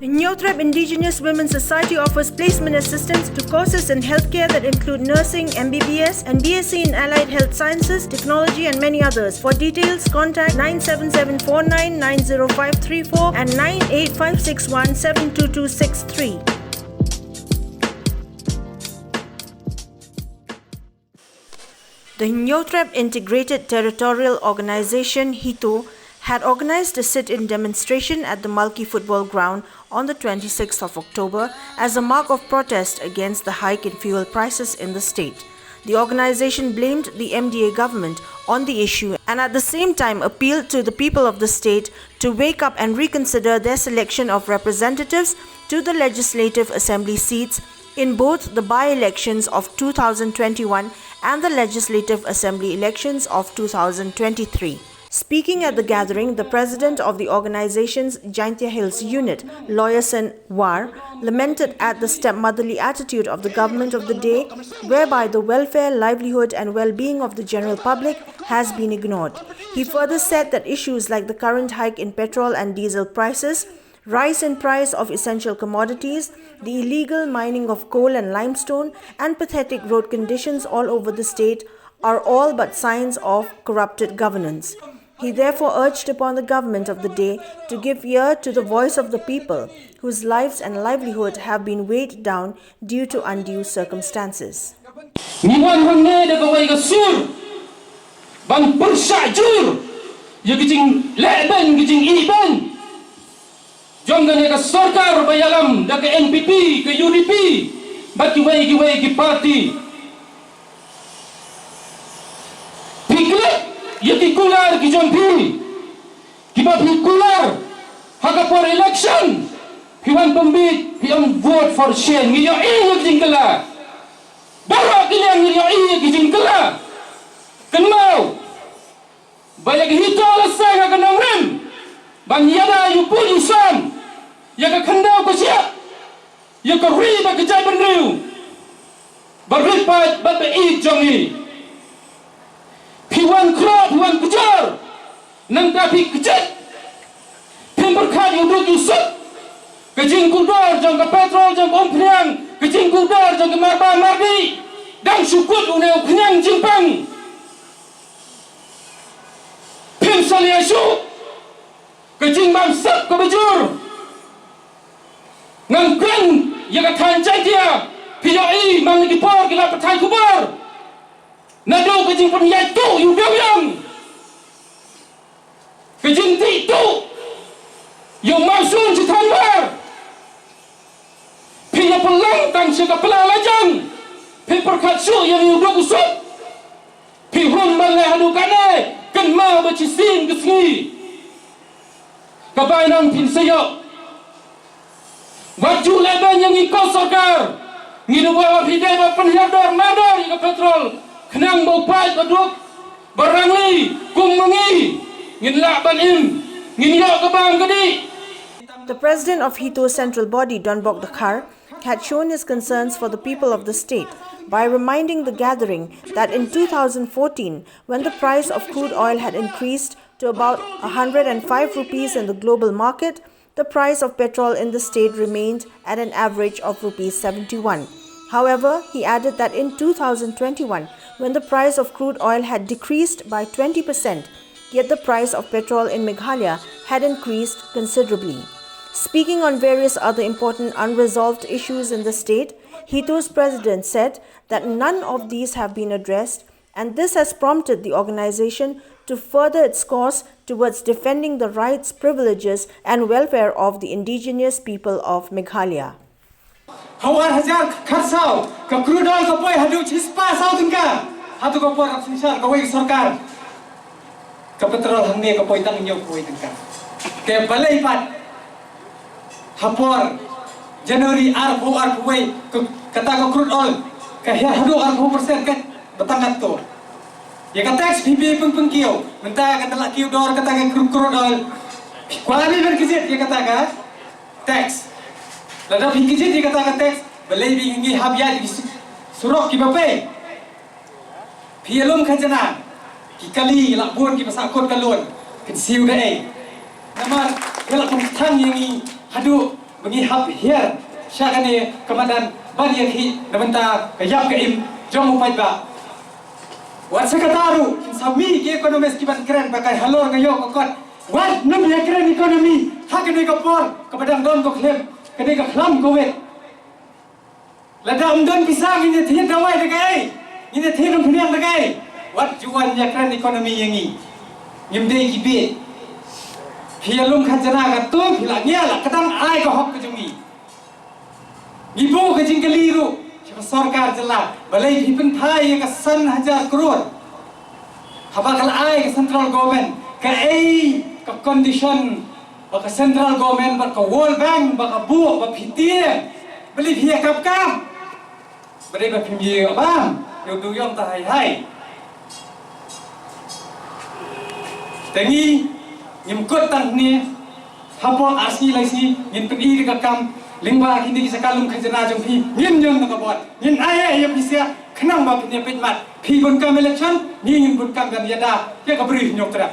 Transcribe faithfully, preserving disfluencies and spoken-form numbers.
The Hynñiewtrep Indigenous Women's Society offers placement assistance to courses in healthcare that include nursing, M B B S, and B S c in allied health sciences, technology, and many others. For details, contact nine seven seven four nine nine zero five three four and nine eight five six one seven two two six three. The Hynñiewtrep Integrated Territorial Organization, HITO, had organized a sit-in demonstration at the Malki Football Ground on the twenty-sixth of October as a mark of protest against the hike in fuel prices in the state. The organization blamed the M D A government on the issue and at the same time appealed to the people of the state to wake up and reconsider their selection of representatives to the Legislative Assembly seats in both the by-elections of two thousand twenty-one and the Legislative Assembly elections of two thousand twenty-three. Speaking at the gathering, the president of the organization's Jaintia Hills unit, Lawyer Sen War, lamented at the stepmotherly attitude of the government of the day, whereby the welfare, livelihood, and well being of the general public has been ignored. He further said that issues like the current hike in petrol and diesel prices, rise in price of essential commodities, the illegal mining of coal and limestone, and pathetic road conditions all over the state are all but signs of corrupted governance. He therefore urged upon the government of the day to give ear to the voice of the people, whose lives and livelihood have been weighed down due to undue circumstances. Ngi wan hangne da kawei ka sur ban pyrshah jur ïa ka jingleh beiñ, ka jingïeh beiñ jong kane ka sorkar ba ïalam da ka N P P, ka U D P bad kiwei kiwei ki party. Phi klet ïa ki kular ki jong phi, kiba phi kular ha ka por election, phi wan pynbeit, phi ong vote for change. Ngi ïohi ïa ki jingkylla. Baroh ki liang ngi ïohi ïa ki jingkylla. Kynmaw ba ïa ka HITO la seng ha ka nongrim ban ïada ïa u pud u sam, ïa ka khyndew ka shiah, ïa ka ri bad ka jaitbynriew ba rit paid bad ba ïeit jong ngi. Phi wan khroh, phi wan kjor, nangta phi kjit. Phim pyrkhat ïa u duk ïa u suk. Ka jingkordor jong ka petrol, jong ka umphniang, ka jingkordor jong ka marba mardih, dang shu kut une u khñiang jingpang. Phim salia shuh ka jingbamsap kaba jur. Ngan kren ïa ka thaiñ Jaintia, phi ïohi man la ki por ki la pathai khubor. Naduh ka jingpynïaid tuh ïa u dewïong, ka jingdih tuh ïa u mawsun shi thaiñ war. Phi ïa pynlong tang sha ka pla lajong. Phi pyrkhat shuh ïa u duk u suk. Phi hum ban leh haduh kane, kynmaw ba shisien ka sngi ka bainong phin sa ïoh. Wat ju leh beiñ ïa ngi ko sorkar. Ngi dawa ba phi dei ba pynhiar dor mar dor ïa ka petrol, khnang ba u paid ba duk ba rangli kum ma ngi ngin lah ban im, ngin ïoh ka bam ka dih. The president of HITO Central Body, Donbok Dkhar, had shown his concerns for the people of the state by reminding the gathering that in two thousand fourteen, when the price of crude oil had increased to about a hundred and five rupees in the global market, the price of petrol in the state remained at an average of rupees seventy-one. However, he added that in two thousand twenty-one, when the price of crude oil had decreased by twenty percent, yet the price of petrol in Meghalaya had increased considerably. Speaking on various other important unresolved issues in the state, HITO's president said that none of these have been addressed, and this has prompted the organization to further its course towards defending the rights, privileges, and welfare of the indigenous people of Meghalaya. Ha u ar hajar khatsaw, ka crude oil ka poi haduh shispah saw tyngka. Hato ka por ap synshar kawei ka sorkar, ka petrol hangne ka poi tang hynñiew kawei tyngka. Te balei pat ha por January arphew arphew wei, ka, kata ka crude oil ka hiar haduh arphew percent, ka ba tang katto. Ïa ka tax phi phi pynpynkiew, mynta ka la kiew dor kata ka crude, crude oil. Phi kwah ne ban kjit ïa kata ka tax? Lada phi kjit ïa kata ka tax, balei ba ngi hap ïaid ki su-, surok kiba pei? Phi ïalum khajna, ki kali la bun kiba sahkut ka loan, kin siew da ei? Namar ïa la pynthang ïa ngi haduh ba ngi hap hiar sha kane ka madan ban ïakhih na bynta ka ïap ka im jong u paidbah. Wat sa kata ruh kin sa mih ki economist ki ban kren ba kai halor nga ïoh ka kot. Wat nym ïakren economy ha kane ka por kaba dang don ka khlem, kane ka khlam Covid. Lada ym don pisa ngin ïa thied dawai da kaei, ngin ïa thied umphniang da kaei. Wat ju wan ïakren economy ïa ngi. Ngim dei ki bieit. Phi ïalum khajna katto phi la ngi la ka dang ai ka hok ka jong ngi. Ngi buh ka jingkylli ruh sha ka sorkar jylla, balei phi pynthai ïa ka san hajar klur? Haba ka la ai ka central government, kaei ka condition ba ka central government bad ka World Bank ba ka buh ba phi tieng? Balei phi ïa kap kam? Ba dei ba phim ïoh bam, ïoh du ïoh ta hai hai. Te ngi ngim kut tang ne hapoh ar sngi lai sngi ngin pyni ka kam lyngba kine ki jaka lum khajna jong phi, ngin ñion na ka bor, ngin ai ai ïa phi sia khnang ba phin ïa peit mat. Phi bun kam election, ngi ngin bun kam ban ïada ïa ka bri Hynñiewtrep.